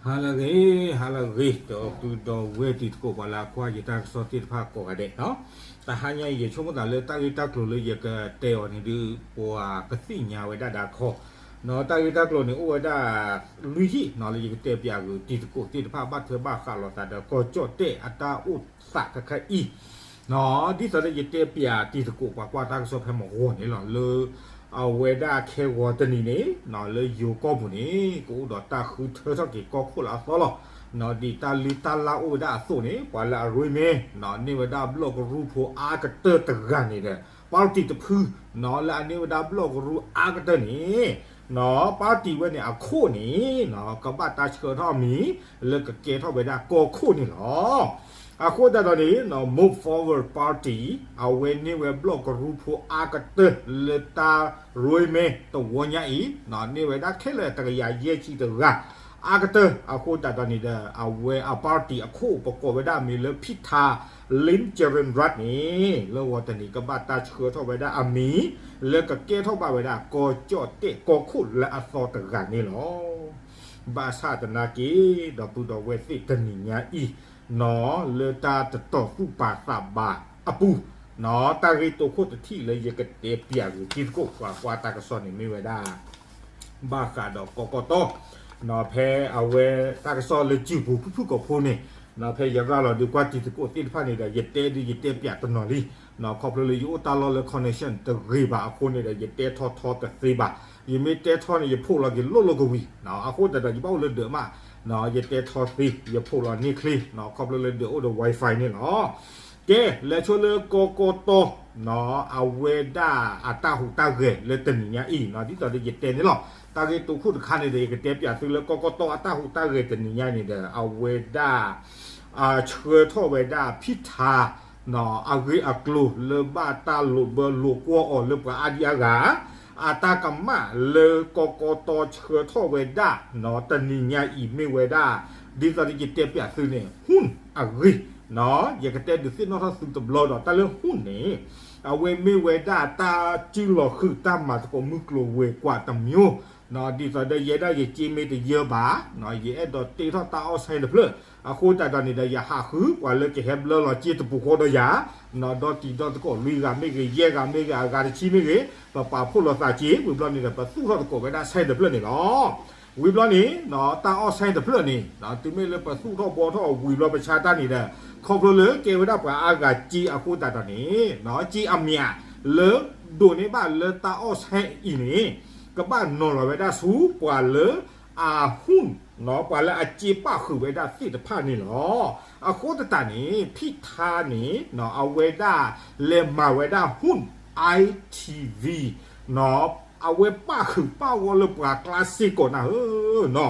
ဟါလၢအဂ့ၤ, ဟါလၢအဂ့ၤ ဒီပုၢ်ဒီဝဲၢ်တံၤသကိး ပှၤလၢအကွၢ်ယတၢ်ကစီၣ်သ့ၣ်တဖၣ်ကိးဂၤဒဲးနီၤ. တဟါညါအံၤ ယဆိကမိၣ်သးလၢတၢ်ဂ့ၢ်တၢ်ကျိၤလၢယကတဲအီၤန့ၣ်ဒုး ပှၤကသ့ၣ်ညါဝဲဒၣ်ဒၣ်ခီ, နီၤ တၢ်ဂ့ၢ်တၢ်ကျိၤန့ၣ်အိၣ်ဝဲဒၣ်လွံၢ်ဟံၣ်နီၤ လၢယကတဲပၠးဂုာ်တံၤသကိးသ့ၣ်တဖၣ် ဘၣ်ထွဲဘၣ်ဃးလိာ်သးဒီးကီၢ်ကၠီၣ်တဲၣ်အတၢ်အိၣ်သးခဲခါအံၤ နီၤ ဒ်သိးဒီးယတဲပၠးတံၤသကိးပှၤကွၢ်တၢ်ကစီၣ်ဖဲမုၢ်ဂီၤန့ၣ်လီၤ လၢ အဝဲဒၣ်ခဲဂီၤတနံၤန့ၣ်နီၤ လၢယိၤကီၢ်ပူၤန့ၣ် ကအိၣ်ဒီးတၢ်ဃုထၢထီၣ်က့ၤကီၢ်ခိၣ်လၢအသီလီၤ. နီၤ ဒ်တၢ်လံၣ်တၢ်လါအိၣ်ဝဲဒၣ်အသိးန့ၣ် ပှၤလၢအရ့မဲ နီၤ န့ၢ်ဝဲဒၣ်ဘျီၣ်ကရူၢ်ဖိအါကတၢၢ်တဂၤန့ၣ်ဒီး ပၣ်တံၣ်တဖု နီၤ လၢအန့ၢ်ဝဲဒၣ်ဘျီၣ်ကရူၢ်အါကတၢၢ်န့ၣ် နီၤ ပၣ်တံၣ်ဝဲန့ၣ်အခိၣ်န့ၣ် နီၤ ကဘၣ်တၢ်ဆှၢထီၣ်အမံၤ လၢကကဲထီၣ်ဝဲဒၣ်ကီၢ်ခိၣ်န့ၣ်လီၤ. အဃိသတးဒီးန့ၣ် နီၤ Move Forward Party အဝဲန့ၢ်ဝဲဘျီၣ်ကရူၢ်ဖိအါကတၢၢ်လၢတၢ်ရ့မဲတဝီညါအံၤ နီၤ န့ၢ်ဝဲဒၣ်ခဲလၢာ်တကယၤယဲၢ်ဆံတဂၤ အါကတၢၢ် အဃိသတးဒီးန့ၣ်ဒီး အဝဲအပၣ်တံၣ်အခိၣ်ပကိးဝဲဒၣ်အမံၤလၢ ဖံထါ လ့ၣ်ကရ့ၣ်ရၣ်န့ၣ် လၢဂီၤတနံၤကဘၣ်တၢ်ဆှၢထီၣ်ဝဲဒၣ်အမံၤ လၢကကဲထီၣ်ဘၣ်ဝဲဒၣ်ကီၢ်ကၠီၣ်တဲၣ်ကီၢ်ခိၣ်လၢအသီတဂၤန့ၣ်လီၤ. ဘၣ်ဆၣ်သနာ်က့ ဒီပုၢ်ဒီဝဲၢ်သ့ၣ်တနံၤညါအံၤ နီၤ လၢတၢ်တတီၤသူၣ်ပာ်သးဘၣ်အပူၤ နီၤ တၢ်ဂ့ၢ်တိခိၣ်တထံၣ်လၢယကတဲပၠးဂုာ်တံၤသကိးပှၤကွၢ်တၢ်ကစီၣ်န့ၣ်မ့ၢ်ဝဲဒၣ် ဘၣ်ဃးဒီးကီၢ်ကီၢ်တီ နီၤ ဖဲအဝဲတၢ်ကစီၣ်လၢစုပူၤဖုၣ်ဖုၣ်ကိာ်ဖိန့ၣ် နီၤ ဖဲယရၤလီၤဒုးကွၢ်တံၤသကိးသ့ၣ်တဖၣ်န့ၣ်ဒီး ယတဲဒုးယတဲပၠးတနီၤလံ နီၤ ခီဖျိလၢယအိၣ်တၢ်လီၢ်လၢ connection တဂ့ၤဘၣ်အဃိန့ၣ်ဒီး ယတဲထီၣ်ထီတသ့ဘၣ်. ယမ့ၢ်တဲထီၣ်န့ၣ် ယဖိးလီၤက့ၤလိၣ်လိၣ်ကဝံၤ နီၤ အဃိသတးဒီး ယဘၣ်အိၣ်လၢဒၢးမး နီၤ ယတဲထီသ့ ယဖိးလီၤန့ၢ်ချ့ နီၤ ခီဖျိလၢဒၢးအိၣ်ဒီး Wi-Fi န့ၣ်လီၤ. ကဲ လဲၤဆိလၢကီၢ်ကီၢ်တီ နီၤ အဝဲဒၣ်အတၢ်ဟူးတၢ်ဂဲၤလၢတနံၤညါအံၤ နီၤ ဒ်သိးဒီးယတဲန့ၣ်လီၤ. တၢ်ဂ့ၢ်တိခိၣ်တခါန့ၣ်ဒီး ယကတဲပၠးသုလၢကီၢ်ကီၢ်တီအတၢ်ဟူးတၢ်ဂဲၤတနံၤညါန့ၣ်ဒီး အဝဲဒၣ် ဆှၢထီၣ်ဝဲဒၣ်ဖံထါ နီၤ အဂ့ၢ်အကျိၤလၢဘၣ်တၢ်လိာ်ဘၢလိာ်ကွီၢ်အီၤလၢပှၤအါဒံအါဂၤ အတၢ်ကမၣ်လၢကီၢ်ကီၢ်တီဆှၢထီၣ်ဝဲဒၣ် နီၤ တနံၤညါအံၤမ့ၢ်ဝဲဒၣ် ဒ်သိးဒီးယတဲပၠးသုန့ၣ် ဟူၣ်အဂ့ၢ် နီၤ ယကတဲဒုးသ့ၣ်နီၣ်ထီၣ်သုတဘျီဒီး တၢ်လၢဟူၣ်န့ၣ် အဝဲမ့ၢ်ဝဲဒၣ်တၢ်စုလီၤဃုာ်တၢ်မၤသကိးမုၢ်ကျိၤဝဲၤကွာ်တမျိုး နီၤ ဒ်သိးဒီးယဲဒၣ်ယစ့မ့ၢ်တယၢဘၣ် နီၤ ယအဲၣ်ဒိးတ့ထီၣ်တၢ်အီၣ်ဆဲတဖျၢၣ် အဃိသတးဒီးန့ၣ်ဒီး ယဟးဃုပှၤလၢကဟဲဘျၢလီၤစ့တပူၤဃီဒီးယၤ နီၤ ဒီတံၤဒီသကိးလွံၢ်ဂၤမ့ၢ်ဂ့ၤ ယဲၢ်ဂၤမ့ၢ်ဂ့ၤ အဂၤတဆံမ့ၢ်ဂ့ၤ ပပာ်ဖှိၣ်လိာ်သးစ့ ဝံၤဘျီန့ၣ်ဒီး ပသူၣ်ထီၣ်သကိးဝဲဒၣ်ဆဲတဖျၢၣ်န့ၣ်လီၤ. ဝံၤဘျီန့ၣ် နီၤ တၢ်အီၣ်ဆဲတဖျၢၣ်န့ၣ် နီၤ တုၤမ့ၢ်လၢပသူၣ်ထီၣ်ဘှီထီၣ်ဝံၤဘျီပဆါတၢ်န့ၣ်ဒီး ခီဖျိလၢကဲဝဲဒၣ်ပှၤအါဂၤစ့အဃိသတးဒီးန့ၣ် နီၤ စ့အမျးလၢဒိးန့ၢ်ဘၣ်လၢတၢ်အီၣ်ဆဲအံၤန့ၣ် ကဘၣ်နီၤလီၤဝဲဒၣ်ဆူပှၤလၢအဟူၣ် နီၤ ပှၤလၢအစ့ပၣ်ဃုာ်ဝဲဒၣ်သ့ၣ်တဖၣ်န့ၣ်လီၤ. အဃိသတးန့ၣ် ဖံထါန့ၣ် နီၤ အဝဲဒၣ်လဲၤမၤဝဲဒၣ်ဟူၣ် ITV နီၤ အဝဲပၣ်ဃုာ်ပၣ်ဂီၢ်လၢပှၤကျါစ့ၢ်ကီးနၤဧၢ နီၤ.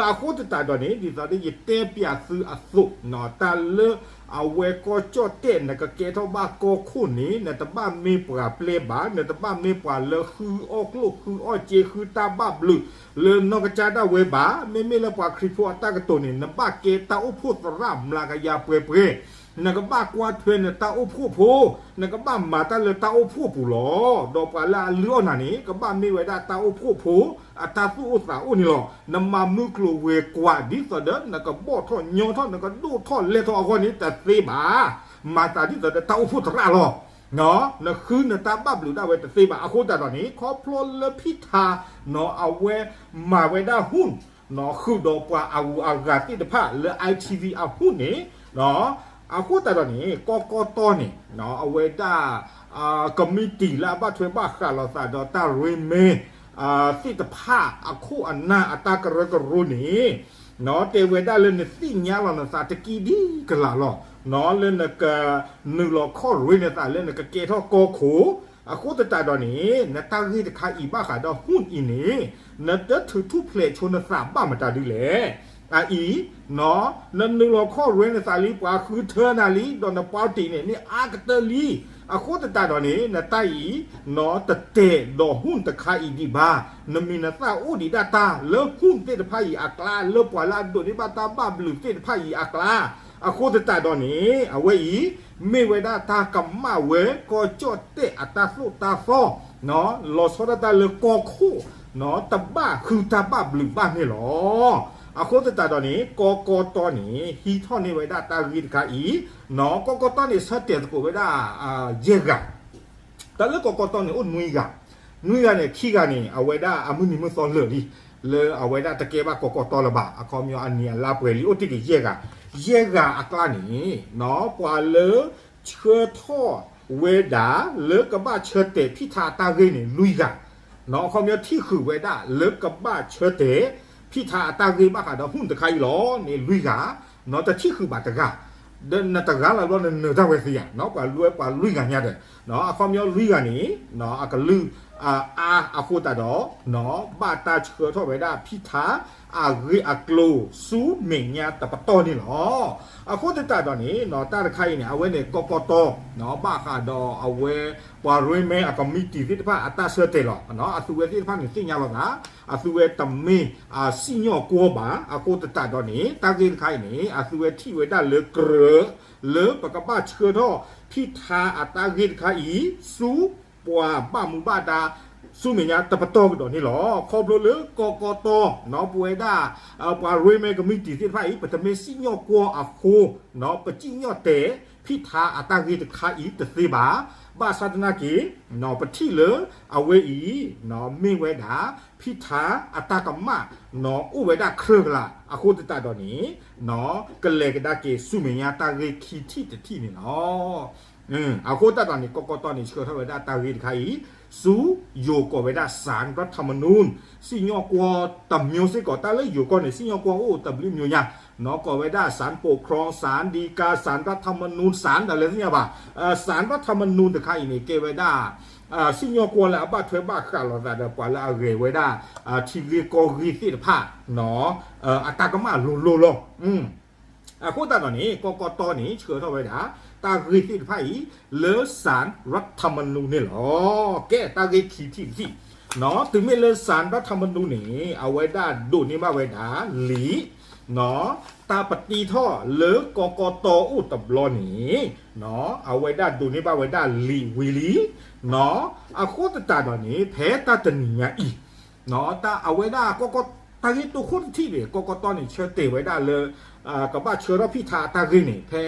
အဃိသတးဒီးန့ၣ် ဒ်သိးဒီးယတဲပၠးသုအသိး နီၤ တၢ်လၢအဝဲကီၢ်ကၠီၣ်တဲၣ် နကကဲထီၣ်ဘၣ်ကီၢ်ခိၣ်န့ၣ် နတဘၣ်မ့ၢ်ပှၤပျဲၢ်ဘၣ်, နတဘၣ်မ့ၢ်ပှၤလၢဃုအီၣ်ကျိၣ်ဃုအီၣ်စ့ ဃုတၢ်ဘၣ်ဘျုး လၢနီၢ်ကစၢ်ဒၣ်ဝဲဘၣ်. မ့မ့ၢ်လၢပှၤခရံာ်ဖိအတၢ်ကတိၤန့ၣ် နဘၣ်ကဲတၢ်အိၣ်ဖှိၣ်သရၣ်မျးကယၤပှဲၤပှဲၤ, နကဘၣ်ကွၢ်ထွဲနတၢ်အိၣ်ဖှိၣ်ဖိ, နကဘၣ်မၤတၢ်လၢတၢ်အိၣ်ဖှိၣ်ပူၤလီၤ. ဒီးပှၤလၢအလုၢ်အီၣ်နၤန့ၣ် ကဘၣ်မ့ၢ်ဝဲဒၣ်တၢ်အိၣ်ဖှိၣ်ဖိ အတၢ်သူၣ်အိၣ်သးအိၣ်န့ၣ်လီၤ. နမၤမုၢ်ကျိၤဝဲၤကွာ်ဒ်သိးဒီး နကဘီၣ်ထီၣ်ညီထီၣ် နကဒိၣ်ထီၣ်လဲၢ်ထီၣ်အဂီၢ်န့ၣ် တသ့ဘၣ်. မၤသးဒ်သိးဒီးတၢ်အိၣ်ဖှိၣ်သရၣ်လီၤ. နဃုနတၢ်ဘၣ်ဘျုးဒၣ်ဝဲတသ့ဘၣ်. အဃိသတးဒီးန့ၣ် ခီဖျိလၢဖံထါ နီၤ အဝဲမၤဝဲဒၣ်ဟူၣ် နီၤ ဃုာ်ဒီးပှၤအဂုၤအဂၤသ့ၣ်တဖၣ်လၢ ITV အဟူၣ်န့ၣ် နီၤ အဃိသတးဒီးန့ၣ် ကီၢ်ကီၢ်တီန့ၣ် နီၤ အဝဲဒၣ် ကမံးတံာ်လၢအဘၣ်ထွဲဘၣ်ဃးလိာ်သးဒီး တၢ်ရ့မဲ သ့ၣ်တဖၣ်အခိၣ်အနၢ်အတၢ်ကရၢကရိန့ၣ် နီၤ တဲဝဲဒၣ်လၢနသ့ၣ်ညါလီၤနသးတကံဒံကလးလီၤ. နီၤ လၢနကနုာ်လီၤခီၣ်ရ့နသးလၢနကကဲထီၣ်ကီၢ်ခိၣ် အဃိသတးဒီးန့ၣ် နတၢ်ဂ့ၢ်တခါအံၤဘၣ်ဃးဒီးဟူၣ်အံၤန့ၣ် နတထုးထူၣ်ဖျဲးဆိနသးဘၣ်မတၤဒ်လဲၣ်. အအံၤ နီၤ နနုာ်လီၤခီၣ်ရ့နသးလံ ပှၤဃုထၢနၤလံ ဒီးနပၢတံၣ်န့ၣ် မ့ၢ်အါကတၢၢ်လံ. အဃိသတးဒီးန့ၣ် နတၢ်အံၤ နီၤ တတဲာ်ဒီးဟူၣ်တခါအံၤဒံးဘၣ်. နမံၤနသၣ်အိၣ်ဒံးဒၣ်တၢ်လၢဟူၣ်သ့ၣ်တဖၣ်အံၤအကျါ လၢပှၤလၢအဒိးန့ၢ်ဘၣ်တၢ်ဘၣ်ဘျုးသ့ၣ်တဖၣ်အံၤအကျါ. အဃိသတးဒီးန့ၣ် အဝဲအံၤ မ့ၢ်ဝဲဒၣ်တၢ်ကမၣ်ဝဲကီၢ်ကၠီၣ်တဲၣ်အတၢ်သိၣ်တၢ်သီ နီၤ လီၤဆီဒၣ်တၢ်လၢကီၢ်ခိၣ် နီၤ တဘၣ်ဃုတၢ်ဘၣ်ဘျုးဘၣ်န့ၣ်လီၤ. အဃိသတးဒီးန့ၣ် ကီၢ်ကီၢ်တီန့ၣ် ဟံးထီၣ်န့ၢ်ဝဲဒၣ်တၢ်ဂ့ၢ်တခါအံၤ, နီၢ် ကီၢ်ကီၢ်တီန့ၣ် ဆၢတဲာ်သကိးဝဲဒၣ် ယဲၢ်ဂၤ, တၢ်လၢကီၢ်ကီၢ်တီန့ၣ်အိၣ်နွံဂၤ, နွံဂၤန့ၣ် ခံဂၤန့ၣ် အဝဲဒၣ်အမုၢ်နံၤမုၢ်သီလၢာ်လံ, လၢအဝဲဒၣ်တကဲဘၣ်ကီၢ်ကီၢ်တီလၢၤဘၣ်, အခီပညီအနံၤအလါပှဲၤလံ အိၣ်တ့ၢ်က့ၤယဲၢ်ဂၤ, ယဲၢ်ဂၤအကျါန့ၣ် ပှၤလၢ ဆှၢထီၣ်ဝဲဒၣ်လၢကဘၣ်ဆၢတဲာ်ဖံးထါအတၢ်ဂ့ၢ်န့ၣ် လွံၢ်ဂၤ, နီၢ် အခီပညီထံၣ်ဃုာ်ဝဲဒၣ်လၢကဘၣ်ဆၢတဲာ် ဖံးထါအတၢ်ဂ့ၢ်ဘၣ်ဃးဒီး ဟုၣ် တခါအံၤလီၤန့ၣ် လွံၢ်ဂၤ, နီၢ် တထံၣ်ဃုာ်ဘၣ်တဂၤ, ဒီးနတဂၤလၢ်ဘျီနနၢၤတၢ်ဝဲသ့ဧါ, နီၢ် ပှၤလွဲပှၤလွံၢ်ဂၤညါဒီး, နီၢ် အခီပညီလွံၢ်ဂၤန့ၣ် နီၢ် အကလုၢ် အါအဃိသတးဒီး နီၢ် ဘၣ်တၢ်ဆှၢထီၣ်ဝဲဒၣ်ဖံးထါအဂ့ၢ်အကျိၤဆူမဲာ်ညါတပတီၢ်န့ၣ်လီၤ. အဃိသတးဒီးန့ၣ် နီၢ် တၢ်တခါအံၤန့ၣ် အဝဲန့ၣ်ကီၢ်ကီၢ်တီ နီၢ် ဘၣ်ဃးဒီးအဝဲ ပှၤရ့မဲအကမံးတံာ်သ့ၣ်တဖၣ်အတၢ်ဆၢတဲာ်လီၤ. နီၢ် အသုဝဲသ့ၣ်တဖၣ်န့ၣ်သ့ၣ်ညါလီၤသး, အသုဝဲတမ့ၢ်စံၣ်ညီၣ်ကွီၢ်ဘၣ်. အဃိသတးဒီးန့ၣ် တၢ်ဂ့ၢ်တခါအံၤန့ၣ် အသုဝဲထံၣ်ဝဲဒၣ်လၢကြၢး လၢပကဘၣ်ဆှၢထီၣ်ဖံးထါအတၢ်ဂ့ၢ်တခါအံၤ ဆူပှၤဘၣ်မူဘၣ်ဒါ ဆူမဲာ်ညါတပတီၢ်ကဒီးန့ၣ်လီၤ. ခီဖျိလၢကီၢ်ကီၢ်တီ နီၢ် ပဝဲဒၣ် ပှၤရ့မဲကမံးတံာ်သ့ၣ်တဖၣ်အံၤ ပတမ့ၢ်စံၣ်ညီၣ်ကွီၢ်အဃိ နီၢ် ပစံၣ်ညီၣ်တဲာ်ဖံးထါအတၢ်ဂ့ၢ်တခါအံၤတသ့ဘၣ်. ဘၣ်ဆၣ်သနာ်က့ နီၢ် ပထံၣ်လၢအဝဲအံၤ နီၢ် မ့ၢ်ဝဲဒၣ် ဖံးထါအတၢ်ကမၣ် နီၢ် အိၣ်ဝဲဒၣ်ကြၢးကလာ် အဃိသတးဒီးန့ၣ် နီၢ် ကလဲၤကဒါက့ၤဆူမဲာ်ညါတၢ်ဂ့ၢ်ခံထံၣ်တထံၣ်န့ၣ်လီၤ. အဃိသတးဒီးန့ၣ် ကီၢ်ကီၢ်တီန့ၣ် ဆှၢထီၣ်ဝဲဒၣ်တၢ်ဂ့ၢ်တခါအံၤ ဆူယိၤကိးဝဲဒၣ် ศาลรัฐธรรมนูญ စံၣ်ညီၣ်ကွီၢ်တမျိုးစ့ၢ်ကီး, တၢ်လၢယိၤကီၢ်န့ၣ် စံၣ်ညီၣ်ကွီၢ်အိၣ်တဘျုးမျိုးညါ, နီၢ် ကိးဝဲဒၣ် ศาลปกครอง ศาลฎีกา ศาลรัฐธรรมนูญ ศาล တၢ်လဲၤသ့ၣ်ညါဘၣ်. ศาลรัฐธรรมนูญ တခါအံၤန့ၣ် ကဲဝဲဒၣ် စံၣ်ညီၣ်ကွီၢ်လၢအဘၣ်ထွဲဘၣ်ဃးလိာ်သးဒီးပှၤလၢအဂဲၤဝဲဒၣ် ထံဂ့ၢ်ကီၢ်ဂ့ၢ်သ့ၣ်တဖၣ် နီၢ် အတၢ်ကမၣ်လိၤလိၤလီၤ. အဃိသတးဒီးန့ၣ် ကီၢ်ကီၢ်တီန့ၣ် ဆှၢထီၣ်ဝဲဒၣ် တၢ်ဂ့ၢ်သ့ၣ်တဖၣ်အံၤ လၢ ศาลรัฐธรรมนูญ န့ၣ်လီၤ. ကဲ တၢ်ဂ့ၢ်ခံထံၣ်တထံၣ်, နီၢ် တုၤမ့ၢ်လၢ ศาลรัฐธรรมนูญ န့ၣ် အဝဲဒၣ်ဒိးန့ၢ်ဘၣ်ဝဲဒၣ်လံာ် နီၢ် တၢ်ပတံထီၣ်လၢကီၢ်ကီၢ်တီအိၣ်တဘျီန့ၣ်, နီၢ် အဝဲဒၣ်ဒိးန့ၢ်ဘၣ်ဝဲဒၣ်လံာ်ဝံၤလံ, နီၢ် အဃိသတးဒီးန့ၣ် ဖဲတၢ်တနံၤညါအံၤ နီၢ် တၢ်အဝဲဒၣ်ကီၢ်ကီၢ် တၢ်ဂ့ၢ်တိခိၣ်တထံၣ်န့ၣ် ကီၢ်ကီၢ်တီန့ၣ် ဆၢတဲာ်ဝဲဒၣ်လၢ ကဘၣ်ဆှၢထီၣ်ဖံးထါအတၢ်ဂ့ၢ်န့ၣ် ဖဲ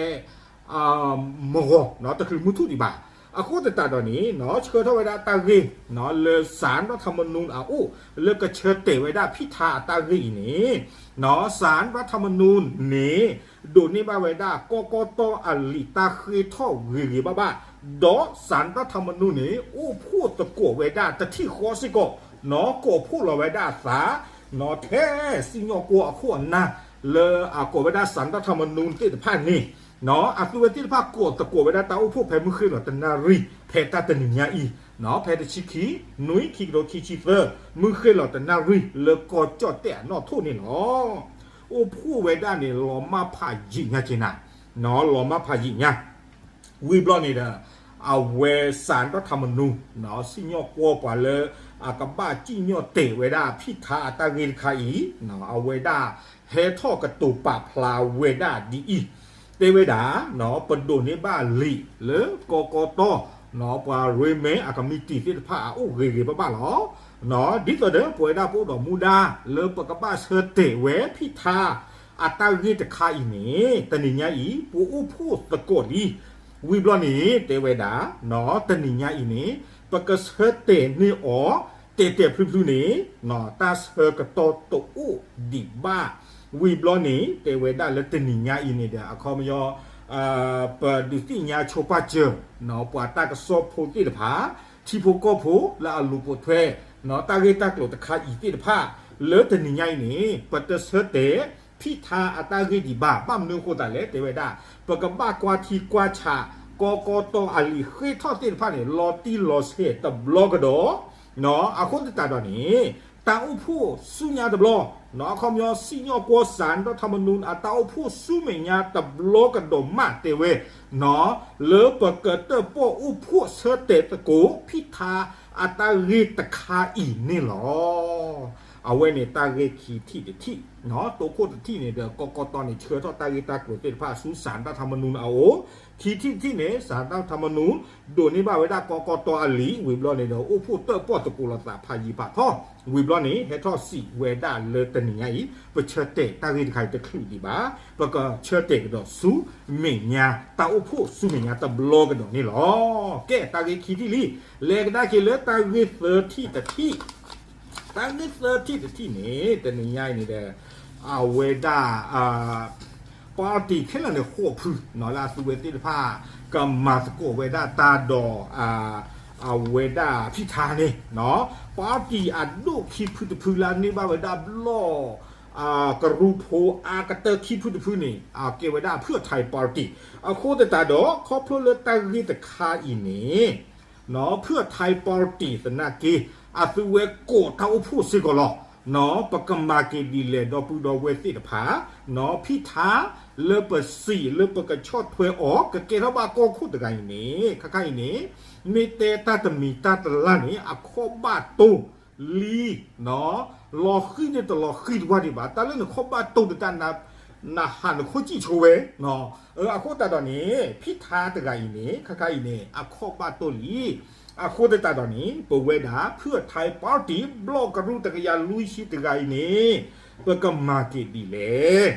မဂီၤ နီၢ် တချုးမုၢ်ထူၣ်ဒံးဘၣ်. အဃိသတးဒီးန့ၣ် နီၢ် ဆှၢထီၣ်ဝဲဒၣ်တၢ်ဂ့ၢ် နီၢ် လၢ ศาลรัฐธรรมนูญ အအိၣ် လၢကဆၢတဲာ်ဝဲဒၣ်ဖံးထါအတၢ်ဂ့ၢ်အံၤန့ၣ်, နီၢ် ศาลรัฐธรรมนูญ န့ၣ် ဒိးန့ၢ်ဘၣ်ဝဲဒၣ် ကီၢ်ကီၢ်တီအလံာ်တၢ်ဃ့ထီၣ်ဂ့ၤဂ့ၤဘၣ်ဘၣ်, ဒီး ศาลรัฐธรรมนูญ န့ၣ် အိၣ်ဖှိၣ်သကိးဝဲဒၣ်တထံၣ်ဃီစ့ၢ်ကီး, နီၢ် ကိးဖှိၣ်လီၤဝဲဒၣ်အသး, နီၢ် ထဲစံၣ်ညီၣ်ကွီၢ်အခိၣ်အနၢ် လၢအကိးဝဲဒၣ် ศาลรัฐธรรมนูญ သ့ၣ်တဖၣ်န့ၣ်, နီၢ် အသုဝဲသ့ၣ်တဖၣ်ကိးသကိးဝဲဒၣ်တၢ်အိၣ်ဖှိၣ်ဖဲမုၢ်ဃ့ၢ်လီၤတနၣ်ရံၣ် ဖဲတၢ်တနံၤညါအံၤ, နီၢ် ဖဲတဆံခံ နွံ ခံကထိခံဆံသၢ မုၢ်ဃ့ၢ်လီၤတနၣ်ရံၣ် လၢကီၢ်ကၠီၣ်တဲၣ်အနီၣ်ထိၣ်န့ၣ်လီၤ. အိၣ်ဖှိၣ်ဝဲဒၣ်န့ၣ် လီၤမၢ်ဖးယံာ်ညါက့ၤနၤ, နီၢ် လီၤမၢ်ဖးယံာ်ညါ ဝံၤဘျီန့ၣ်ဒီး အဝဲ ศาลรัฐธรรมนูญ နီၢ် စံၣ်ညီၣ်ကွီၢ်ပှၤလၢ အကဘၣ်စံၣ်ညီၣ်တဲာ်ဝဲဒၣ်ဖံးထါအတၢ်ဂ့ၢ်တခါအံၤ, နီၢ် အဝဲဒၣ်ဟဲထီၣ်ကတိၤပာ်ဖျါဝဲဒၣ်ဒ်အံၤ, တဲဝဲဒၣ်, နီၢ် ပဒိးန့ၢ်ဘၣ်လံာ်လၢကီၢ်ကီၢ်တီ, နီၢ် ပှၤရ့မဲအကမံးတံာ်သ့ၣ်တဖၣ်အအိၣ်ဂ့ၤဂ့ၤဘၣ်ဘၣ်လီၤ. နီၢ် ဒ်သိးဒီးပဝဲဒၣ်ပအိၣ်ဒီးမူဒါ လၢပကဘၣ်ဆၢတဲာ်ဝဲဖံးထါ အတၢ်ဂ့ၢ်တခါအံၤန့ၣ် တနံၤညါအံၤ ပအိၣ်ဖှိၣ်သကိးလံ. ဝံၤဘျီန့ၣ် တဲဝဲဒၣ်, နီၢ် တနံၤညါအံၤန့ၣ် ပကဆၢတဲာ်န့ၢ်အီၤ တဲာ်တဲာ်ဖျုးဖျုးန့ၣ်, နီၢ် တၢ်ဆၢကတီၢ်တအိၣ်ဒံးဘၣ်. ဝံၤဘျီန့ၣ် တဲဝဲဒၣ်လၢတနံၤညါအံၤန့ၣ်ဒီး အခီပညီ ပဒုးသ့ၣ်ညါဆိပာ်စၢၤ နီၢ် ပှၤတၢ်ကစီၣ်ဖိသ့ၣ်တဖၣ် ထံဖိကီၢ်ဖိလၢအလူၤပိာ်ထွဲ နီၢ် တၢ်ဂ့ၢ်တၢ်ကျိၤတခါအံၤသ့ၣ်တဖၣ် လၢတနံၤညါအံၤန့ၣ် ပတဆၢတဲာ်ဖံးထါအတၢ်ဂ့ၢ်ဒံးဘၣ်. ဘၣ်မနုၤအဃိသတးလဲၣ် တဲဝဲဒၣ် ပကဘၣ်ကွၢ်ထံကွၢ်ဆး ကီၢ်ကီၢ်တီအလံာ်ဃ့ထီၣ်သ့ၣ်တဖၣ်န့ၣ် လီၤတံၢ်လီၤဆဲးတဘျီကဒီး, နီၢ် အဃိသတးဒီးန့ၣ် တၢ်အိၣ်ဖှိၣ်ဆူညါတဘျီ, နီၢ် အခီပညီစံၣ်ညီၣ်ကွီၢ် ศาลรัฐธรรมนูญ အတၢ်အိၣ်ဖှိၣ်ဆူမဲာ်ညါတဘျီကဒီးမး တဲဝဲ, နီၢ် လၢပကတၢၣ်ပီၣ်အိၣ်ဖှိၣ်ဆၢတဲာ်သကိး ဖံးထါအတၢ်ဂ့ၢ်တခါအံၤန့ၣ်လီၤ. အဝဲန့ၣ်တၢ်ဂ့ၢ်ခံထံၣ်တထံၣ်, တိခိၣ်တထံၣ်န့ၣ်ဒီး ကီၢ်ကီၢ်တီန့ၣ် ဆှၢထီၣ်တၢ်ဂ့ၢ်တၢ်ကျိၤသ့ၣ်တဖၣ်ဆူ ศาลรัฐธรรมนูญ အအိၣ်, ခံထံၣ်တထံၣ်န့ၣ် ศาลรัฐธรรมนูญ ဒိးန့ၢ်ဘၣ်ဝဲဒၣ်ကီၢ်ကီၢ်တီအလံာ် ဝံၤဘျီန့ၣ်ဒီး အိၣ်ဖှိၣ်တၢၣ်ပီၣ်သကိးလိာ်သးဖးယံၤဖးထီ, ဝံၤဘျီန့ၣ် ဟဲထီၣ်စံးဝဲဒၣ်လၢတနံၤညါအံၤ ပဆၢတဲာ်တၢ်ဂ့ၢ်တခါအံၤတချုးဒံးဘၣ်, ပကဆၢတဲာ်ကဒီးဆူမဲာ်ညါ တၢ်အိၣ်ဖှိၣ်ဆူမဲာ်ညါတဘျီကဒီးန့ၣ်လီၤ. ကဲ တၢ်ဂ့ၢ်ခံထံၣ်လံ, လဲၤကဒါက့ၤလၢတၢ်ဂ့ၢ်သၢထံၣ်တထံၣ်, တၢ်ဂ့ၢ်သၢထံၣ်တထံၣ်န့ၣ် တနံၤညါအံၤန့ၣ်ဒီး အဝဲဒၣ် ပၣ်တံၣ်ခဲလၢာ်န့ၣ် ဃိးဖု လၢအသုဝဲသ့ၣ်တဖၣ် ကမၤသကိးဝဲဒၣ်တၢ်ဒီး အဝဲဒၣ်ဖံၣ်ထါန့ၣ်, ပၣ်တံၣ်အဒိၣ်ခံဖုတဖုလၢအန့ၢ်ဘၣ်ဝဲဒၣ်ဘျီၣ် ကရူၢ်ဖိအါကတၢၢ်ခံဖုတဖုန့ၣ် အကဲဝဲဒၣ် เพื่อไทย ပၣ်တံၣ်, အဃိသတးဒီး ခီဖျိလၢတၢ်ဂ့ၢ်တခါအံၤန့ၣ် เพื่อไทย ပၣ်တံၣ်သနာ်က့ အသုဝဲကိးတၢ်အိၣ်ဖှိၣ်စ့ၢ်ကီးလီၤ. ပကမၤက့ၤဒ်လဲၣ်ဒီပုၢ်ဒီဝဲၢ်သ့ၣ်တဖၣ်, ဖံၣ်ထါလၢပစံးလၢပကဆီၣ်ထွဲအီၤ ကကဲထီၣ်ဘၣ်ကီၢ်ခိၣ်တဂၤအံၤန့ၣ် ခါခါအံၤန့ၣ် မ့ၢ်တဲတၢ်တမံၤတၢ်တလါန့ၣ် အခီၣ်ဘၣ်တိၢ်လံ လီၤဃံၤန့ၣ်တလီၤဃံၤတဝၢ်ဒံးဘၣ်, တၢ်လၢနခီၣ်ဘၣ်တိၢ်တတၢ် နဟးနခိၣ်စံၣ်ဆိဝဲ, အဃိသတးဒီးန့ၣ် ဖံၣ်ထါတဂၤအံၤန့ၣ် ခါခါအံၤန့ၣ် အခီၣ်ဘၣ်တိၢ်လံ. အဃိသတးဒီးန့ၣ် ပဝဲဒၣ် เพื่อไทย ပၣ်တံၣ် ဘျီၣ်ကရူၢ်တကယၤလွံၢ်ဆံတဂၤအံၤန့ၣ် ပကမၤက့ၤဒ်လဲၣ်.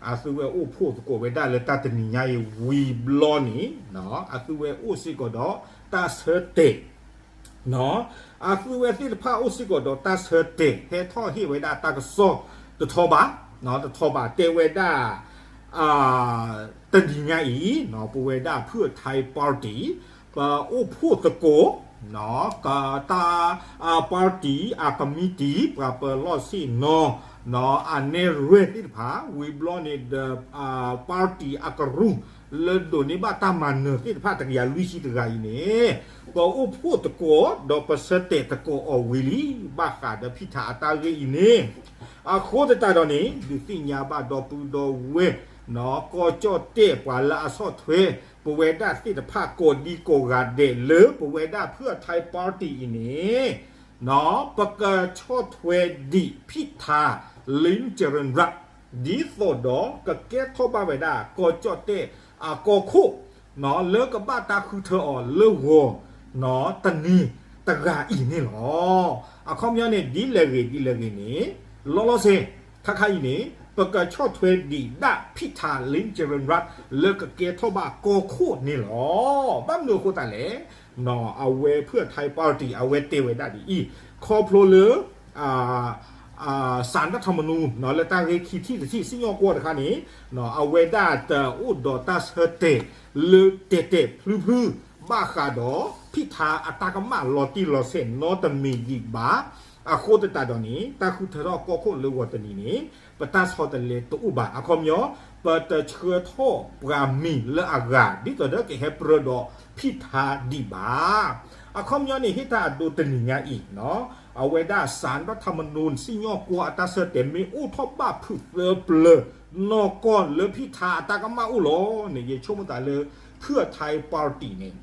အသုဝဲအိၣ်ဖှိၣ်သကိးဝဲဒၣ်လၢတၢ်တနံၤညါအံၤဝံၤဘျီန့ၣ် အသုဝဲအိၣ်စ့ၢ်ကီးဒီးတၢ်ဆၢတဲာ် အသုဝဲသ့ၣ်တဖၣ်အိၣ်စ့ၢ်ကီးဒီးတၢ်ဆၢတဲာ် ဟဲထီၣ်ဟ့ၣ်ဝဲဒၣ်တၢ်ကစီၣ်တထီဘၣ်, တထီဘၣ် တဲဝဲဒၣ် တနံၤညါအံၤ ပဝဲဒၣ် เพื่อไทย ပၣ်တံၣ် ပအိၣ်ဖှိၣ်သကိး ကတၢ် ပၣ်တံၣ်အကမံးတံာ် ပှၤပလီၢ်ဆ့ၣ်နီၤ အနဲၣ်ရွဲၣ်သ့ၣ်တဖၣ် ဝံၤဘျီန့ၣ်ဒီး ပၣ်တံၣ်အကရူၢ် လၢဒိးန့ၢ်ဘၣ်တၢ်မၤနၢၤသ့ၣ်တဖၣ် တကယၤလွံၢ်ဆံတဂၤအံၤန့ၣ် ပအိၣ်ဖှိၣ်သကိး ဒီးပဆၢတဲာ်သကိးအီၤဝံၤလံ ဘၣ်ဃးဒီးဖံၣ်ထါအတၢ်ဂ့ၢ်အံၤန့ၣ် အဃိသတးဒီးန့ၣ် ဒုးသ့ၣ်ညါဘၣ်ဒီပုၢ်ဒီဝဲၢ် ကီၢ်ကၠီၣ်တဲၣ်ပှၤလၢအဆီၣ်ထွဲ ပဝဲဒၣ်သ့ၣ်တဖၣ်ကိးဒံကိးဂၤဒဲးလၢပဝဲဒၣ် เพื่อไทย ပၣ်တံၣ်အံၤန့ၣ် ပကဆီၣ်ထွဲဒံးဖံၣ်ထါ လ့ၣ်ကရ့ၣ်ရၣ် ဒ်သိးဒီးကကဲထီၣ်ဘၣ်ဝဲဒၣ် ကီၢ်ကၠီၣ်တဲၣ်အကီၢ်ခိၣ် လၢကဘၣ်တၢ်ဃုထၢအီၤလၢဂီၤ တနံၤတဂၤအံၤန့ၣ်လီၤ. အခီပညီန့ၣ် ဒ်လဲၣ်ဂ့ၤ ဒ်လဲၣ်ဂ့ၤန့ၣ် လီၤလီၤဆဲး ခါခါအံၤန့ၣ် ပကဆီၣ်ထွဲဒံးဒၣ်ဖံၣ်ထါ လ့ၣ်ကရ့ၣ်ရၣ် လၢကကဲထီၣ်ဘၣ်ကီၢ်ခိၣ်န့ၣ်လီၤ. ဘၣ်မနုၤအဃိသတးလဲၣ် အဝဲ เพื่อไทย ပၣ်တံၣ် အဝဲတဲဝဲဒၣ်ဒ်အံၤ ခီဖျိလၢ ศาลรัฐธรรมนูญ လၢတၢ်ဂ့ၢ်ခံထံၣ်တထံၣ် စံၣ်ညီၣ်ကွီၢ်တခါန့ၣ် အဝဲဒၣ်တအိၣ်ဒီးတၢ်ဆၢတဲာ်လၢတဲာ်တဲာ်ဖျုဖျု ဘၣ်ဃးဒီး ဖံၣ်ထါအတၢ်ကမၣ်လီၤတံၢ်လီၤဆဲးနီတမံၤဒံးဘၣ်. အဃိသတးဒီးန့ၣ် တၢ်ဃုထၢထီၣ်ကီၢ်ခိၣ်လၢဂီၤတနံၤန့ၣ် ပတၢ်ဆီတလဲတအိၣ်ဘၣ်. အခီပညီ ပတဆှၢထီၣ်ပှၤမံၤလၢအဂၤ ဒ်သိးဒီးကဟဲပြၢဒီးဖံၣ်ထါဒံးဘၣ်. အခီပညီန့ၣ် ဟ့ၣ်တၢ်အဒိတနံၤညါအံၤ အဝဲဒၣ် ศาลรัฐธรรมนูญ စံၣ်ညီၣ်ကွီၢ်အတၢ်ဆၢတဲာ် မ့ၢ်အိၣ်ထီၣ်ဘၣ်ဖုးသၢပျၢၤ နီၢ်ကီၢ်လၢဖံၣ်ထါအတၢ်ကမၣ်အိၣ်လီၤန့ၣ် ယဆိကမိၣ်သးလၢ เพื่อไทย ပၣ်တံၣ်န့ၣ်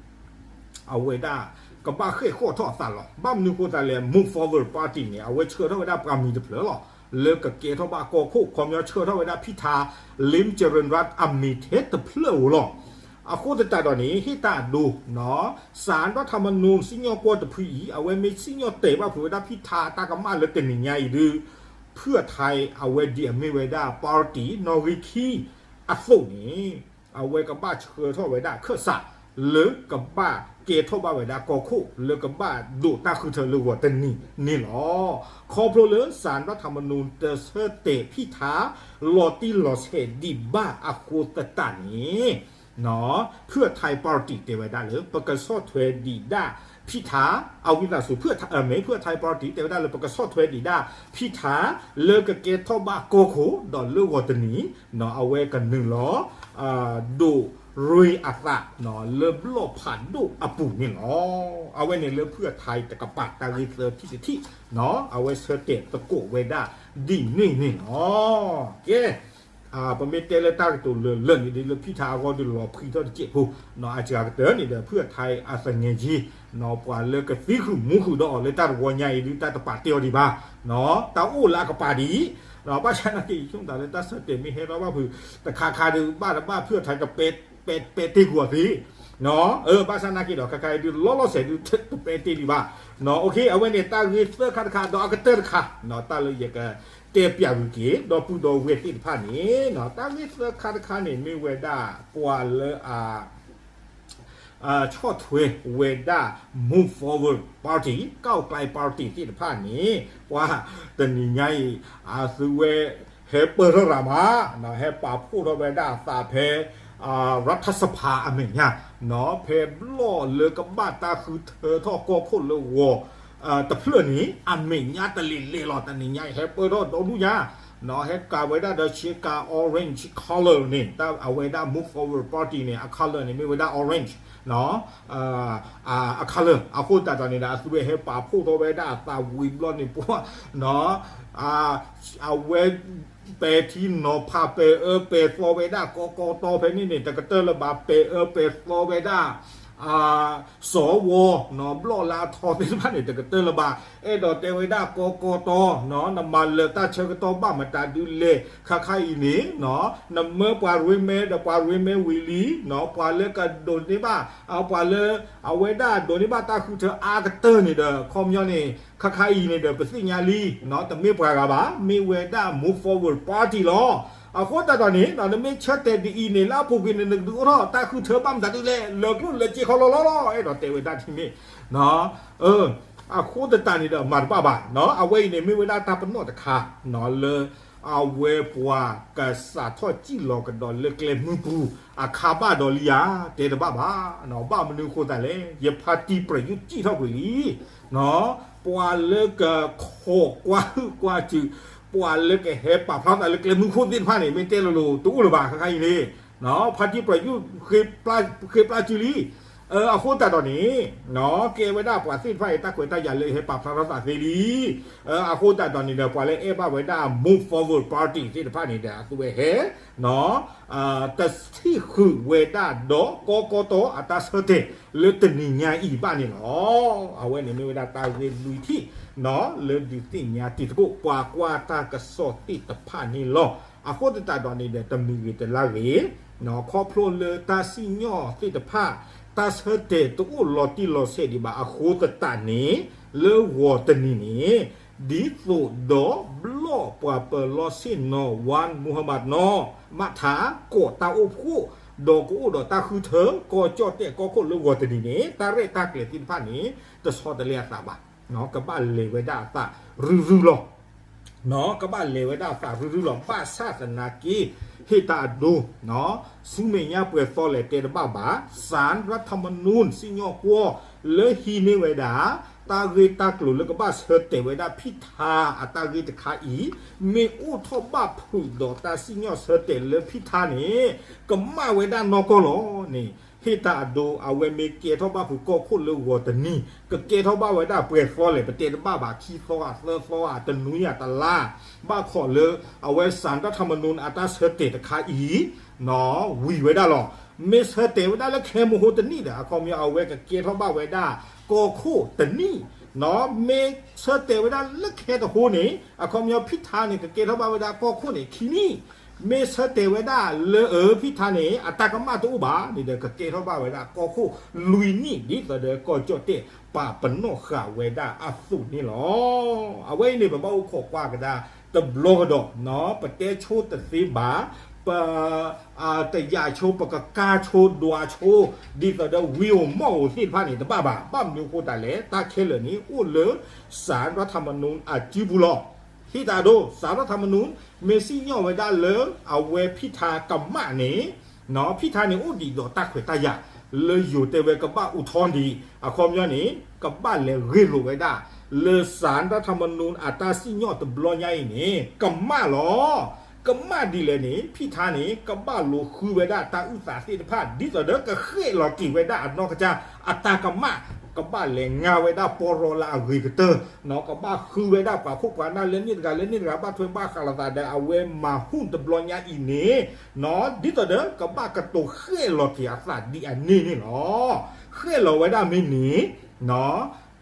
အဝဲဒၣ်ကဘၣ်ဃ့ၢ်ဃီၣ်ထီၣ်အသးလီၤ. ဘၣ်မနုၤအဃိသတးလဲၣ် Move Forward ပၣ်တံၣ်န့ၣ် အဝဲဆှၢထီၣ်ဝဲဒၣ်ပှၤမံၤတဖျၢၣ်လီၤ. လၢကကဲထီၣ်ဘၣ်ကီၢ်ခိၣ် ခီပညီဆှၢထီၣ်ဝဲဒၣ်ဖံၣ်ထါ လ့ၣ်ကရ့ၣ်ရၣ် အမံၤထဲတဖျၢၣ်ဧိၤလီၤ. အဃိသတးဒီးန့ၣ် ဟ့ၣ်တၢ်အဒိ ศาลรัฐธรรมนูญ စံၣ်ညီၣ်ကွီၢ်တဖုအံၤ အဝဲမ့ၢ်စံၣ်ညီၣ်တဲာ်ဘၣ်ဖုးဝဲဒၣ်ဖံၣ်ထါတၢ်ကမၣ်လၢတနံၤညါအံၤဒီး เพื่อไทย အဝဲဒ်အမ့ၢ်ဝဲဒၣ် ပၣ်တံၣ် နီၣ်ဂံၢ်ခံ အသိးန့ၣ် အဝဲကဘၣ်ဆှၢထီၣ်ဝဲဒၣ်ခၢၣ်စး လၢကဘၣ်ကဲထီၣ်ဘၣ်ဝဲဒၣ်ကီၢ်ခိၣ် လၢကဘၣ်ဒိးတၢ်ဃုထၢလၢဂီၤတနံၤန့ၣ်လီၤ. ခီဖျိလၢ ศาลรัฐธรรมนูญ တဆၢတဲာ်ဖံၣ်ထါ လီၤတံၢ်လီၤဆဲးဒံးဘၣ်အဃိသတးန့ၣ် เพื่อไทย ပၣ်တံၣ်တဲဝဲဒၣ်လၢ ပကဆီၣ်ထွဲဒံးဒၣ်ဖံၣ်ထါ အဝံသးစူၤ မ့ၢ် เพื่อไทย ပၣ်တံၣ် တဲဝဲဒၣ်လၢပကဆီၣ်ထွဲဒံးဒၣ်ဖံၣ်ထါ လၢကကဲထီၣ်ဘၣ်ကီၢ်ခိၣ် ဒီးလၢဂီၤတနံၤ အဝဲကနုာ်လီၤ ဒိးရ့အသး လၢဘျီၣ်ဖးဒိၣ်အပူၤန့ၣ်လီၤ. အဝဲန့ၣ်လၢ เพื่อไทย တကပၤ တၢ်ဂ့ၢ်သၢထံၣ်တထံၣ် အဝဲဆၢတဲာ်သကိးဝဲဒၣ်ဒ်န့ၣ်န့ၣ်လီၤ. ကဲ ပမ့ၢ်တဲလၢတၢ်ကတိၤလၢာ်လၢာ်န့ၣ်ဒ်လၢဖံထါအဂီၢ်ဒုးလီၤဖှံထီၣ်တစဲးဖိ, အစှၤကတၢၢ်န့ၣ်ဒီး ဖုၣ်အထါအသငဲးယ့ ပှၤလၢကသံဃုာ်မူဃုာ်ဒီးအီၤလၢတၢ်တဝီညါအံၤဒုး တၢ်တပာ်တ့ၢ်အီၤဒံးဘၣ်, တၢ်အိၣ်လၢအကပၤဒ်အံၤ, ဘၣ်ဆၣ်နာ်က့ ယဆိကမိၣ်သးလၢတၢ်ဆၢတဲာ်မ့ၢ်ဟဲထီၣ်ဘၣ်ဖုး တခါခါဒုး ဘၣ်တဘၣ်ဖုၣ်အထါကပဲ ပဲတဲကွံာ်အီၤသ့ ဘၣ်ဆၣ်နာ်က့ဒီး ခါခါအံၤဒုး လီၤလီၤဆဲးဒုး တပဲတ့ၢ်ဒံးဘၣ်. အဝဲန့ၣ် တၢ်ဂ့ၢ်သၢခါတခါ ဒီးအကတၢၢ်တခါ တၢ်လၢယကတဲပၠးဂုာ်က့ၤ ဒီပုၢ်ဒီဝဲၢ်သ့ၣ်တဖၣ်န့ၣ် တၢ်ဂ့ၢ်သၢခါတခါန့ၣ် မ့ၢ်ဝဲဒၣ်ပှၤလၢအ ဆီၣ်ထွဲဝဲဒၣ် Move Forward Party ก้าวไกล Party သ့ၣ်တဖၣ်န့ၣ် ပှၤတနံၤညါအံၤ အသုဝဲ ဟဲပၢၢ်ထီၣ်ရၤမး, ဟဲပာ်ဖှိၣ်ထီၣ်ဝဲဒၣ်အသးဖဲ ရထစဖါအမဲာ်ညါ, ဖဲဘျီၣ်လၢကဘၣ်တၢ်ဃုထၢထီၣ်ကီၢ်ခိၣ်လၢဂီၤတဖျၢၣ်န့ၣ် အမဲာ်ညါတလ့ၤလဲၤလီၤ တနံၤညါအံၤ ဟဲပၢၢ်ထီၣ်ဒီဒူၣ်ညါ, ဟဲကၤဝဲဒၣ်ဒီးဆ့ကၤ orange color န့ၣ် အဝဲဒၣ် Move Forward Party န့ၣ် အ color န့ၣ် မ့ၢ်ဝဲဒၣ် orange အ color အဃိသတးဒီးန့ၣ်ဒီး အသုဝဲဟဲပာ်ဖှိၣ်ထီၣ်ဝဲဒၣ်အသးဝံၤဘျီၣ်န့ၣ် ပှၤ အဝဲ ပဲာ်ထံနီၤဖး ပဲာ်အၢပဲာ်သီဝဲဒၣ်ကီကီတီဖဲန့ၣ်န့ၣ် တကတၢၢ်လၢၤဘၣ် ပဲာ်အၢပဲာ်သီဝဲဒၣ် စဝ ဘျီၣ်လၢအထီသ့ၣ်တဖၣ်န့ၣ် တကတၢၢ်လၢၤဘၣ် အဲၣ်ဒိးတဲဝဲဒၣ်ကီကီတီ နမၤလၢာ်တၢ်ဆၢကတီၢ်ဘၣ်မတၤဒုးလဲၣ် ခါခါအံၤန့ၣ် နမၢပှၤရ့မဲဒီးပှၤရ့မဲဝံၤလံ ပှၤလၢကဒိးန့ၢ်ဘၣ် ပှၤလၢ အဝဲဒၣ်ဒိးန့ၢ်ဘၣ်တၢ်ဃုထၢအါကတၢၢ်န့ၣ်ဒီး ခီပညီန့ၣ် ခါခါအံၤန့ၣ်ဒီး ပသ့ၣ်ညါလံ တမ့ၢ်ပှၤဂၤဘၣ် မ့ၢ်ဝဲဒၣ် Move Forward Party လီၤ. အဃိသတးဒီးန့ၣ် နမ့ၢ်ဆၢတဲာ်ဒ်အံၤန့ၣ် လၢအပူၤကွံာ်န့ၣ် နကဒုးအိၣ်ထီၣ်တၢ်ဃုထၢဘၣ်မတၤဒုးလဲၣ် လၢကျိၣ်လၢစ့ခီလီလီလီၤ အဲၣ်ဒိးတဲဝဲဒၣ်ထံမ့ၢ် အဃိသတးန့ၣ်ဒီး မၤတဘၣ်ဘၣ် အဝဲအံၤန့ၣ် မ့ၢ်ဝဲဒၣ်တၢ်ပနီၣ်တခါ လၢအဝဲပှၤကစးထီၣ်စံၣ်လီၤကဒီးလၢကျဲမုၢ်ပူၤ အခါဘၣ်ဒီးလံဧါ တဲတဘၣ်ဘၣ် ဘၣ်မနုၤအဃိသတးလဲၣ် ယဖါတံၢ်ပြယုၢ်စံၣ်ထီၣ်ကွံာ်လံ ပှၤလၢကခိးကွၢ်ဟုၣ်ကွၢ်စူၣ် ပှၤလၢကဟဲပာ်ဖျါသးလၢကျဲမုၢ်ခိၣ်သ့ၣ်တဖၣ်န့ၣ် မ့ၢ်တဲလိၤလိၤ တအိၣ်လၢၤဘၣ် ခါခါအံၤန့ၣ် ဖါတံၢ်ပြယုၢ် ဃ့ပျၢ်စုလံ အဃိသတးဒီးန့ၣ် ကဲဝဲဒၣ်ပှၤသ့ၣ်တဖၣ်အံၤ တၢ်ခွဲးတၢ်ယာ်လၢဟဲပာ်ဖျါထီၣ်သးသ့လံ အဃိသတးဒီးန့ၣ်ဒီး ပှၤလၢအဲၣ်ဘၣ်ဝဲဒၣ် Move Forward Party သ့ၣ်တဖၣ်န့ၣ်ဒီး အသုဝဲဟဲ တဆံၣ်ဃုာ်ဝဲဒၣ်ဒီးကီကီတီအတၢ်ဆၢတဲာ်လၢတနံၤညါအံၤဘၣ်န့ၣ်လီၤ. အဝဲန့ၣ်မ့ၢ်ဝဲဒၣ်တၢ်ဂ့ၢ်လွံၢ်ထံၣ် လၢဒုးသ့ၣ်ညါတံၤသကိး ပှၤကွၢ်တၢ်ကစီၣ်သ့ၣ်တဖၣ်န့ၣ်လီၤ. အဃိသတးဒီးန့ၣ်ဒီး တမံၤဂ့ၤတလါဂ့ၤ ခီဖျိလၢတၢ်စံၣ်ညီၣ်သ့ၣ်တဖၣ် တၢ်ဆၢတဲာ်တအိၣ်လီၤတံၢ်လီၤဆဲးဒံးဘၣ်အဃိသတးန့ၣ် လၢဂီၤတနံၤန့ၣ် ဒ်သိးဒီးဘျီၣ်ပှၤပၢၤလီၢ်ဆ့ၣ်နီၤ Wan Muhammad နီၢ် မးထး ကိးတၢ်အိၣ်ဖှိၣ် ဒီးကအိၣ်ဒီးတၢ်ဃုထၢ ကီၢ်ကၠီၣ်တဲၣ်ကီၢ်ခိၣ်လၢဂီၤတနံၤန့ၣ် တၢ်ရဲၣ်တၢ်ကျဲၤသ့ၣ်တဖၣ်န့ၣ် တဆီတလဲအသးဘၣ် ကဘၣ်လဲၤဝဲဒၣ်အသးရုၢ်ရုၢ်လီၤ. ကဘၣ်လဲၤဝဲဒၣ်အသးရုၢ်ရုၢ်လီၤ. ဘၣ်ဆၣ်သနာ်က့ ဟ့ၣ်တၢ်အဒိ ဆူမဲာ်ညါပှဲၤသီလဲၣ်တဲတဘၣ်ဘၣ် စၤရၣ်ထမနူၣ် စံၣ်ညီၣ်ကွီၢ် လၢဟံးန့ၢ်ဝဲဒၣ် တၢ်ဂ့ၢ်တၢ်ကျိၤလၢကဘၣ်ဆၢတဲာ်ဝဲဒၣ်ဖံထါအတၢ်ဂ့ၢ်တခါအံၤ မ့ၢ်အိၣ်ထီၣ်ဘၣ်ဖုးဒီးတၢ်စံၣ်ညီၣ်ဆၢတဲာ်လၢဖံထါန့ၣ် ကမၣ်ဝဲဒၣ်နီၢ်ကီၢ်လီၤန့ၣ် ဟ့ၣ်တၢ်အဒိ အဝဲမ့ၢ်ကဲထီၣ်ဘၣ်ဖုးကီၢ်ခိၣ်လၢဂီၤတနံၤ ကကဲထီၣ်ဘၣ်ဝဲဒၣ်ပှဲၤသီလဲၣ် ပတဲတဘၣ်ဘၣ် ခံသီဧါ သၢသီဧါ တနွံဧါ တလါ ဘၣ်ခိးလၢ အဝဲစၤရၣ်ထမနူၣ်အတၢ်ဆၢတဲာ်တခါအံၤ ဝံၤဝဲဒၣ်လီၤ. မ့ၢ်ဆၢတဲာ်ဝဲဒၣ်လၢခဲမဟိတနံၣ်ဒီး အခီပညီအဝဲကကဲထီၣ်ဘၣ်ဝဲဒၣ်ကီၢ်ခိၣ်တနံၣ် မ့ၢ်ဆၢတဲာ်ဝဲဒၣ်လၢခဲတဟိန့ၣ် အခီပညီဖံထါန့ၣ် ကကဲထီၣ်ဘၣ်ဝဲဒၣ်ကီၢ်ခိၣ်န့ၣ်ခံနံၣ် မ့ၢ်ဆၢတဲာ်ဝဲဒၣ်လၢအဖံထါန့ၣ် အတၢ်ကမၣ်တအိၣ်ဘၣ်န့ၣ်ဒီး ကကဲထီၣ်ဘၣ်ဝဲဒၣ်ကီၢ်ခိၣ်လွံၢ်နံၣ် ဒ်သိးဒီးကီၢ်ကၠီၣ်တဲၣ်ပာ်ပနီၣ်ဃာ်ဝဲဒၣ်အသိးန့ၣ်လီၤ. အဝဲအံၤန့ၣ် ပဘၣ်အိၣ်ခိးကွၢ်ကဒါတဘျီကဒီး ပတဲဆိတသ့ဘၣ် ပ တယာ်ဆိ ပကကါဆိဒွးဆိ ဒ်သိးဒီးဝံဧိၤမီၣ်ဧိၤသ့ၣ်တဖၣ်န့ၣ် တဘၣ်ဘၣ်. ဘၣ်မနုၤအဃိသတးလဲၣ် တၢ်ခဲလၢာ်န့ၣ် အိၣ်လၢ စၤရၣ်ထမနူၣ်အစုပူၤလီၤ. ဟ့ၣ်တၢ်အဒိ စၤရၣ်ထမနူၣ် မ့ၢ်စံၣ်ညီၣ်ဝဲဒၣ်လၢအဝဲဖံထါကမၣ်န့ၣ် ဖံထါန့ၣ်အိၣ်ဒံးဒီးတၢ်ခွဲးတၢ်ယာ် လၢယိၤတဲဝဲကဘၣ်အူထီၣ်ဒံး အခီပညီန့ၣ် ကဘၣ်လဲၤဂ့ၢ်လိာ်ဝဲဒၣ် လၢစၤရၣ်ထမနူၣ်အတၢ်စံၣ်ညီၣ်တဘျီညါအံၤန့ၣ် ကမၣ်လီၤ. ကမၣ်ဒ်လဲၣ်န့ၣ် ဖံထါန့ၣ် ကဘၣ်လိာ်ဃုဝဲဒၣ်တၢ်အုၣ်သးသ့ၣ်တဖၣ် ဒ်သိးဒီးကဃဲးလီၤတ့ၢ်ဝဲဒၣ်အနီၢ်ကစၢ် အတၢ်ကမၣ် ကဘၣ်လဲၤငါဝဲဒၣ်ပီရီလၢအဂ့ၤကတၢၢ်, ကဘၣ်ဃုဝဲဒၣ်ပှၤခိၣ်ပှၤနၢ်လၢန့ၣ်တဂၤလၢန့ၣ်တဂၤ ဘၣ်ထွဲဘၣ်ဃးလိာ်သးဒီး အဝဲမၤဟူၣ်တဘျီညါအံၤန့ၣ်, ဒ်သိးဒီးကဘၣ်ကတိၤဃဲၣ်လီၤက့ၤအသးဒ်အန့ၣ်န့ၣ်လီၤ. ဃဲၣ်လီၤဝဲဒၣ်မ့ၢ်န့ၣ်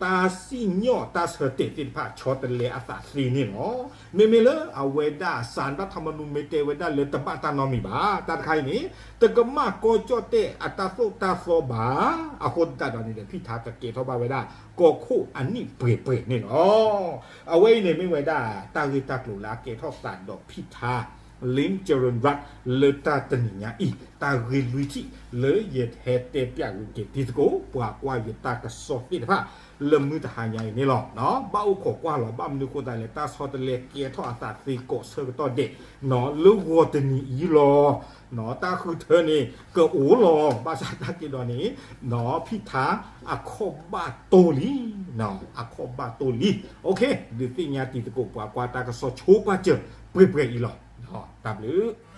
တၢ်စံၣ်ညီၣ်တၢ်ဆၢတဲာ်သ့ၣ်တဖၣ် ဆီတလဲအသးသ့န့ၣ်လီၤ. မ့မ့ၢ်လၢအဝဲဒၣ် စၤလၢထမနူ မ့ၢ်တဲဝဲဒၣ်လၢတဘၣ်တၢ်နီတမံၤဘၣ်. တၢ်တခါအံၤန့ၣ် တကမၣ်ကီကၠီၣ်တဲၣ်အတၢ်သိၣ်တၢ်သီဘၣ်. အဃိသတးဒီးန့ၣ်ဒီး ဖံထါကကဲထီၣ်ဘၣ်ဝဲဒၣ် ကီၢ်ခိၣ်အနံၣ်ပှဲၤပှဲၤန့ၣ်လီၤ. အဝဲအံၤန့ၣ်မ့ၢ်ဝဲဒၣ် တၢ်ဂ့ၢ်တၢ်ကျိၤလၢအကဲထီၣ်သးဒီးဖံထါ Lim Jeroen Rudd လၢတၢ်တနံၤညါအံၤ တၢ်ဂ့ၢ်လွံၢ်ထံၣ်လၢယဟဲတဲပျးဂုာ်က့ၤတံၤသကိး ပှၤကွၢ်ယတၢ်ကစီၣ်သ့ၣ်တဖၣ် လၢမုၢ်တဟါညါအံၤန့ၣ်လီၤ. ဘၣ်အိၣ်ခိးကွၢ်လီၤ. ဘၣ်မနုၤအဃိသတးလဲၣ် တၢ်ဆီတလဲကဲထီၣ်အသးသ့ကိးဆၢကတီၢ်ဒဲး လၢဂီၤတနံၤအံၤလီၤ. တၢ်ဃုထၢန့ၣ် ကအိၣ်လီၤ. ဘၣ်ဆၣ်တၢ်က့ၤဒီးန့ၣ် ဖံထါအခီၣ်ဘၣ်တိၢ်လံ, အခီၣ်ဘၣ်တိၢ်လံ. ဒုးသ့ၣ်ညါတံၤသကိး ပှၤကွၢ်တၢ်ကစီၣ်ဆိပာ်စၢၤပှဲၤပှဲၤအံၤလီၤ. တၢ်ဘျုး